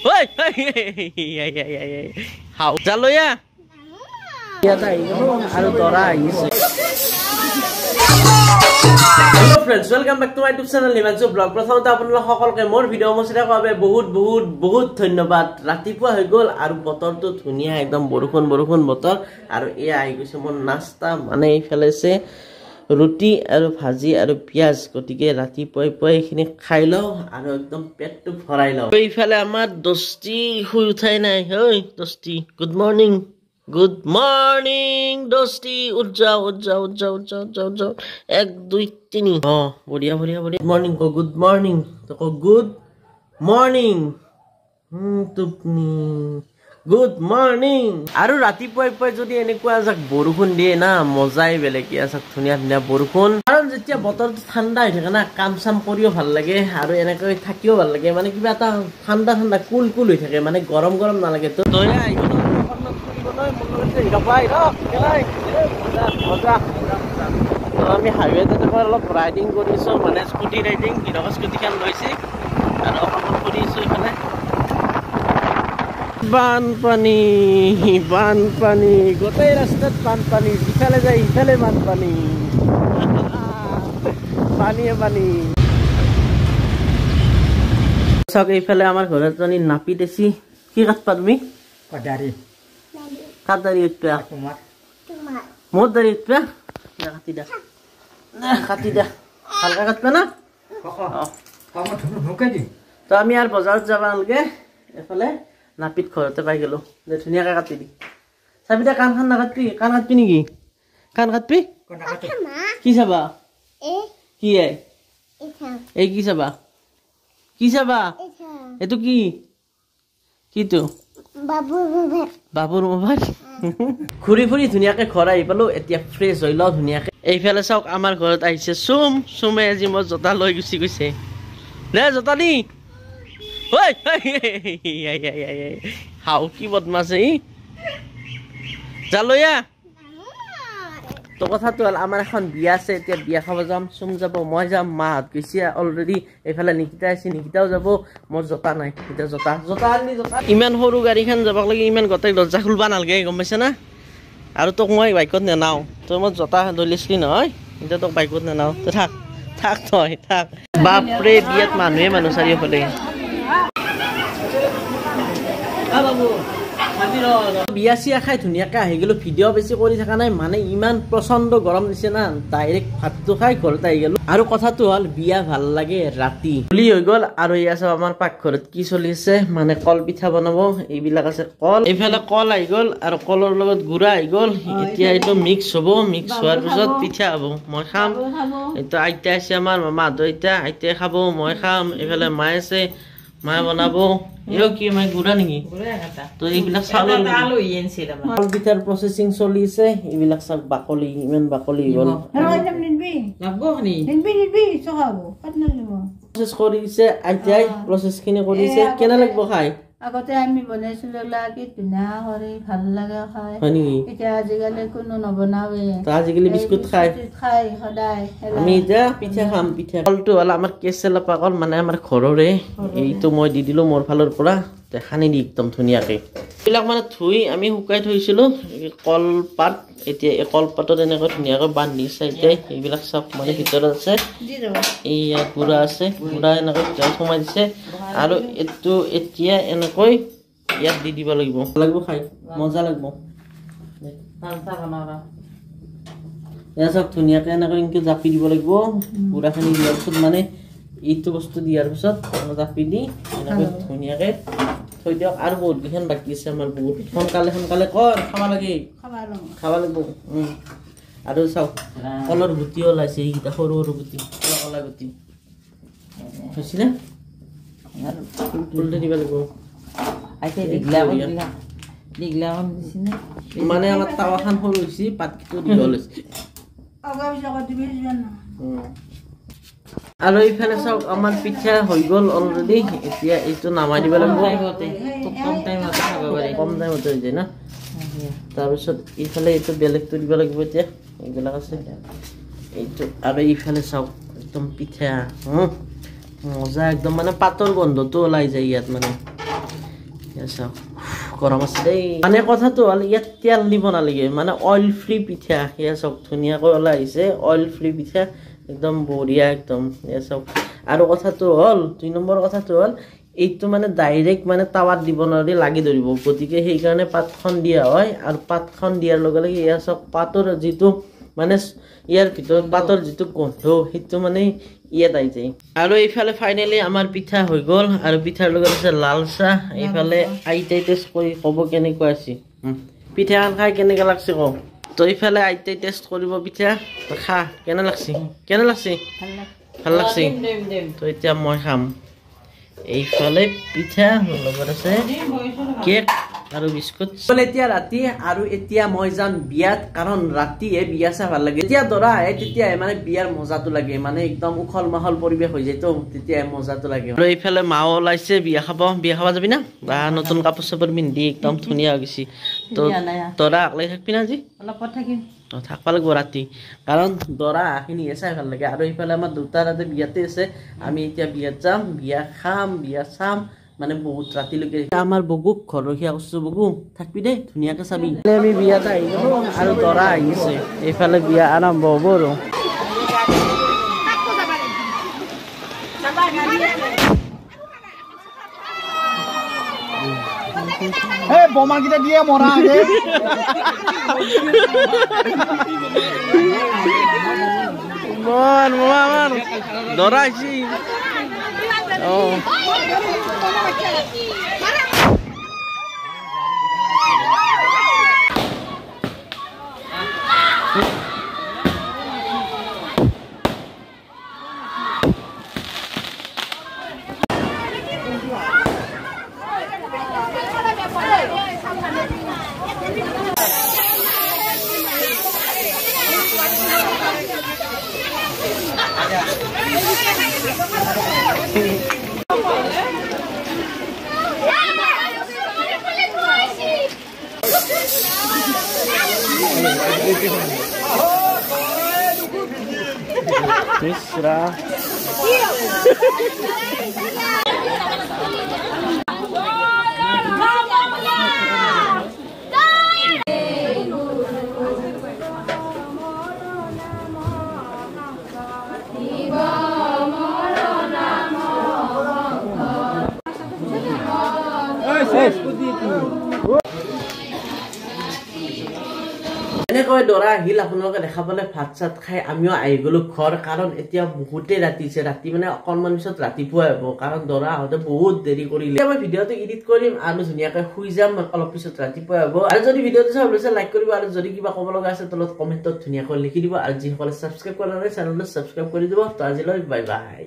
ঐ হাও জালৈয়া ইয়াত আহি গ'লো আৰু দৰা আহিছে। Hello friends, welcome back to my YouTube channel Himanshu blog. প্ৰথমতে আপোনালোক সকলোকে মোৰ ভিডিঅ' মই চাই বাবে বহুত বহুত বহুত ধন্যবাদ। ৰাতিপুৱা হৈ গ'ল আৰু বতৰটো ধুনীয়া, একদম বৰষুণ বৰষুণ বতৰ। আৰু এয়া আহি গৈছে মোৰ নাস্তা, মানে এইফালে আছে ৰুটি আৰু ভাজি আৰু পিঁয়াজ। গতিকে ৰাতিপুৱাই পুৱাই এইখিনি খাই লওঁ আৰু একদম পেটটো ভৰাই লওঁ। এইফালে আমাৰ দস্তি শুই উঠাই নাই। ঐ দস্তি, গুড মৰ্ণিং, গুড মৰ্ণিং দস্তি, উঠ যাও উঠ যাও উঠ যাও উঠ যাও উঠ যাও উঠ যাও, 1 2 3। অ বঢ়িয়া বঢ়িয়া বঢ়িয়া। গুড মৰ্ণিং ক, গুড মৰ্ণিং ক, গুড মৰ্ণিং। টোপনি, গুড মৰ্ণিং। আৰু ৰাতিপুৱাই পুৱাই যদি এনেকুৱা এজাক বৰষুণ দিয়ে না, মজাই বেলেগ। এজাক ধুনীয়া ধুনীয়া বৰষুণ, কাৰণ যেতিয়া বতৰটো ঠাণ্ডা হৈ থাকে না, কাম চাম কৰিও ভাল লাগে আৰু এনেকৈ থাকিও ভাল লাগে। মানে কিবা এটা ঠাণ্ডা ঠাণ্ডা কুল কুল হৈ থাকে, মানে গৰম গৰম নালাগে। তো দয়া আহি গ'লো অকণমান ফুৰিবলৈ, মোৰ লগত মজা। তো আমি হাইৱেত এনেকৈ অলপ ৰাইডিং কৰিছোঁ, মানে স্কুটি ৰাইডিং। হিৰকৰ স্কুটিখন লৈছে আৰু অকণমান ফুৰিছোঁ এইফালে। বানপানী বানপানী, গোটেই ৰাস্তাত বানপানী, যিফালে যায় সিফালে বানপানী, পানীয়ে পানী। চাওক এইফালে আমাৰ ঘৰত এজনী নাপিত আছে। কি কাটবা তুমি? কটাৰী। কাৰ দাড়ি উঠবা? মোৰ দাড়ি উঠবা? কাটি দা, কাটি দা, ভালকে কাটবা না। তো আমি আৰু বজাৰত যাব নালাগে, এইফালে নাপিত ঘৰতে পাই গ'লো। দে ধুনীয়াকে কাটি দি। চাবি দে, কাণখন নাকাটবি। কাণ কাটবি নেকি? কাণ কাটবি? কি চাবা? কি এই কি চাবা? কি চাবা? এইটো কি? কিটো? বাবুৰ মোবাইল। ঘূৰি ফুৰি ধুনীয়াকে ঘৰ আহি পালো। এতিয়া ফ্ৰেছ হৈ লওঁ ধুনীয়াকে। এইফালে চাওক আমাৰ ঘৰত আহিছে চুম। চুমে আজি মই জোতা লৈ গুচি গৈছে। নে জোতা নি। হাও কি বদমাছ এই জালৈয়া। তো কথাটো হ'ল আমাৰ এখন বিয়া আছে, এতিয়া বিয়া খাব যাম। চুম যাব, মই যাম, মাহঁত গৈছে অলৰেডি। এইফালে নিকিতা আছে, নিকিতাও যাব। মোৰ জোতা নাই, এতিয়া জোতা জোতা আনি জোতা। ইমান সৰু গাড়ীখন যাব লাগে, ইমান গোটেই দৰ্জা খুলিব নালাগে, গম পাইছে না? আৰু তোক মই বাইকত নেনাওঁ, তই মই জোতা দলিছিলি নহয়, এতিয়া তোক বাইকত নেনাওঁ। তই থাক থাক, তই থাক। বাপৰে, বিয়াত মানুহে মানুহ চাৰিওফালে। বিয়া চিয়া খাই ধুনীয়াকে আহি গ'লো। ভিডিঅ' বেছি কৰি থকা নাই, মানে ইমান প্ৰচণ্ড গৰম দিছে না, ডাইৰেক্ট ভাতটো খাই ঘৰত আহি গ'লো। আৰু কথাটো হ'ল বিয়া ভাল লাগে ৰাতি বুলি হৈ গ'ল। আৰু এয়া চাওক আমাৰ পাকঘৰত কি চলি আছে, মানে কল পিঠা বনাব। এইবিলাক আছে কল, এইফালে কল আহি গ'ল আৰু কলৰ লগত গুড়া আহি গ'ল। এতিয়া এইটো মিক্স হ'ব, মিক্স হোৱাৰ পিছত পিঠা হ'ব। মই খাম। এইটো আইতা আছে আমাৰ, মামাহঁতৰ আইতা, আইতাই খাব, মই খাম। এইফালে মায়ে আছে, মায়ে বনাব। এই কি মায়ে গুড়া নেকি? তো এইবিলাক চাউলৰ কল পিঠাৰ প্ৰচেছিং চলি আছে। এইবিলাক চাওক বাকলি, ইমান বাকলি গ'ল। প্ৰচেছ কৰিছে আইতাই, প্ৰচেছখিনি কৰিছে। কেনে লাগিব খাই? আগতে আমি বনাইছিলো কি ধুনীয়া কৰি, ভাল লাগে খাই। হয় নেকি? এতিয়া আজিকালি কোনো নবনাৱে, আজিকালি বিস্কুট খাই খাই সদায়। আমি এতিয়া পিঠা খাম। পিঠা কলটো হ'ল আমাৰ কেঁচেলা পাকল, মানে আমাৰ ঘৰৰে। এইটো মই দি দিলো মোৰ ফালৰ পৰা, সানি দি একদম ধুনীয়াকে। এইবিলাক মানে ধুই আমি শুকাই থৈছিলো কলপাত। এতিয়া এই কলপাতত এনেকৈ ধুনীয়াকৈ বান্ধি চাইতে এইবিলাক চব মানে ভিতৰত আছে। এইয়া গুড়া আছে, গুড়া এনেকৈ ভিতৰত সোমাই দিছে। আৰু এইটো এতিয়া এনেকৈ ইয়াত দি দিব লাগিব। লাগিব খাই মজা লাগিব। এয়া চব ধুনীয়াকে এনেকৈ এনেকৈ জাপি দিব লাগিব। গুড়াখিনি দিয়াৰ পিছত, মানে এইটো বস্তু দিয়াৰ পিছত জাপি দি এনেকৈ ধুনীয়াকে থৈ দিয়ক। আৰু বহুত কেইখন বাকী আছে আমাৰ, বহুত সোনকালে সোনকালে কৰ, খাব লাগে, খাব লাগিব। আৰু চাওক কলৰ গুটি ওলাইছে, এইকেইটা সৰু সৰু গুটি, কলা কলা গুটি হৈছে নে? উল্টে দিব লাগিব। মানে আমাৰ তাৱাখন সৰু হৈছে, পাতকেইটো দীঘল হৈছে। আৰু এইফালে চাওক আমাৰ পিঠা হৈ গ'ল অলৰেডি। এতিয়া এইটো নামাই দিব লাগিব, কম টাইমতে হৈ যায় না। তাৰপিছত এইফালে এইটো বেলেগটো দিব লাগিব। এতিয়া এইবিলাক আছে এইটো। আৰু এইফালে চাওক একদম পিঠা মজা, একদম মানে পাতৰ গন্ধটো ওলাই যায় ইয়াত। মানে চাওক গৰম আছে দেই। মানে কথাটো হ'ল ইয়াত তেল দিব নালাগে, মানে অইল ফ্ৰী পিঠা। এয়া চাওক ধুনীয়াকৈ ওলাই আহিছে, অইল ফ্ৰী পিঠা একদম বঢ়িয়া একদম। এয়া চাওক। আৰু কথাটো হ'ল 2 নম্বৰ কথাটো হ'ল এইটো মানে ডাইৰেক্ট মানে টাৱাত দিব নোৱাৰি, লাগি ধৰিব, গতিকে সেইকাৰণে পাতখন দিয়া হয়। আৰু পাতখন দিয়াৰ লগে লগে এয়া চাওক পাতৰ যিটো মানে ইয়াৰ ভিতৰত পাতৰ যিটো গোন্ধ সেইটো মানে ইয়াত আহি যায়। আৰু এইফালে ফাইনেলি আমাৰ পিঠা হৈ গ'ল। আৰু পিঠাৰ লগত আছে লাল চাহ। এইফালে আইতাই টেষ্ট কৰি ক'ব কেনেকুৱা আছে। পিঠাখন খাই কেনেকুৱা লাগছে কওঁ। তো এইফালে আইতাই টেষ্ট কৰিব পিঠা, খা কেনে লাগছে, কেনে লাগছে? ভাল লাগছে। তো এতিয়া মই খাম। এইফালে পিঠা লগত আছে কেক আৰু বিস্কুট। এতিয়া ৰাতি আৰু এতিয়া মই যাম বিয়াত, কাৰণ ৰাতিয়ে বিয়া চাই ভাল লাগে। যেতিয়া দৰা আহে তেতিয়াহে মানে বিয়াৰ মজাটো লাগে, মানে একদম উখল মাখল পৰিৱেশ হৈ যায়, তো তেতিয়াহে মজাটো লাগে। আৰু এইফালে মাও ওলাইছে বিয়া খাব। বিয়া খাব যাবি না? বা নতুন কাপোৰ চাপোৰ পিন্ধি একদম ধুনীয়া হৈ গৈছে। তো দৰা আকলাই থাকবি না আজি? অলপ থাকিম, থাকবা লাগিব ৰাতি, কাৰণ দৰা আহিনিহে চাই ভাল লাগে। আৰু এইফালে আমাৰ দুটা ৰাতি বিয়াতে আছে, আমি এতিয়া বিয়াত যাম, বিয়া খাম, বিয়া চাম, মানে বহুত ৰাতিলৈকে। আমাৰ বগুক ঘৰ ৰখীয়া কৰিছো, বগু থাকবি দেই, ধুনীয়াকে চাবি। আমি বিয়াত আহি গ'লো আৰু দৰা আহিছে, এইফালে বিয়া আৰম্ভ হ'ব। আৰু দৰা আহিছে। Misra. এনেকৈ দৰা আহিল, আপোনালোকে দেখা পালে। ভাত চাত খাই আমিও আহি গ'লো ঘৰ, কাৰণ এতিয়া বহুতেই ৰাতিছে। ৰাতি মানে অকণমান পিছত ৰাতিপুৱাই হ'ব, কাৰণ দৰা আহোঁতে বহুত দেৰি কৰিলে। মই ভিডিঅ'টো এডিট কৰিম আৰু ধুনীয়াকৈ শুই যাম, অলপ পিছত ৰাতিপুৱাই হ'ব। আৰু যদি ভিডিঅ'টো চাই ভাল লাইক কৰিব, আৰু যদি কিবা ক'ব লগা আছে তলত কমেণ্টত ধুনীয়াকৈ লিখি দিব। আৰু যিসকলে ছাবস্ক্ৰাইব কৰা নাই চেনেলটো ছাবস্ক্ৰাইব কৰি দিব। তো আজিলৈ বাই বাই।